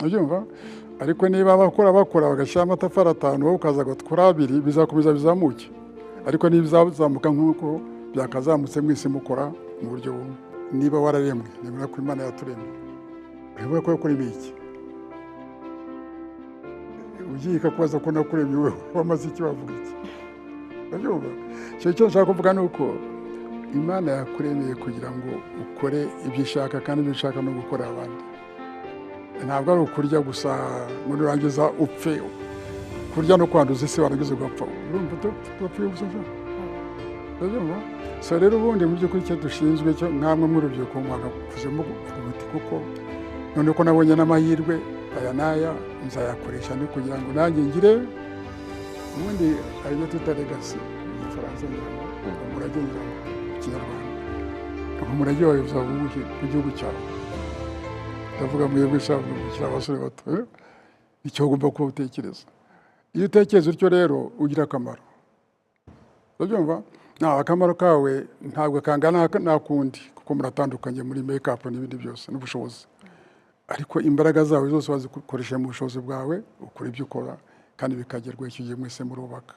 Urabyumva? Ariko niba abakora bakora bagashyiraho amatafari atanu, wowe ukaza gukora abiri, bizakomeza bizamuke, ariko ntibizazamuka nk'uko byakazamutse mwese mukora mu buryo bumwe. Niba wararemwe, nemera ko Imana yaturemye, urabona ko yakuremeye iki? Ugiye ikakubaza ko nakuremye wowe wamaze iki, wavuga iki? Urabyumva? Icyo nshaka kuvuga ni uko Imana yakuremeye kugira ngo ukore ibyo ishaka, kandi ibyo ishaka no gukorera abandi. Ntabwo ari ukurya gusa ngo nurangiza upfe. Kurya no kwanduza isi, warangiza ugapfa, urumva udapfuye gusa? Urabyumva? So rero ubundi mu by'ukuri icyo dushinzwe cyo nkamwe mw'urubyiruko mwagakuze muvuga muti: "Kuko none ko nabonye n'amahirwe aya n'aya, nzayakoresha ni kugira ngo nanjye ngire." Ubundi hari ibyo twita legacy mu Gifaransa, ngira ngo umurage, ngira ngo mu Kinyarwanda. Umurage wawe uzaba uwuhe ku gihugu cyawe? Ndavuga mwebwe sha mukiri abasore bato, eh? Icyo ugomba kuba utekereza. Iyo utekereza utyo rero ugira akamaro, urabyumva? Nta akamaro kawe ntabwo kangana n'akundi, kuko muratandukanye muri make up n'ibindi byose n'ubushobozi, ariko imbaraga zawe zose wazikoresha mu bushobozi bwawe, ukora ibyo ukora kandi bikagerwaho. Icyo gihe mwese murubaka.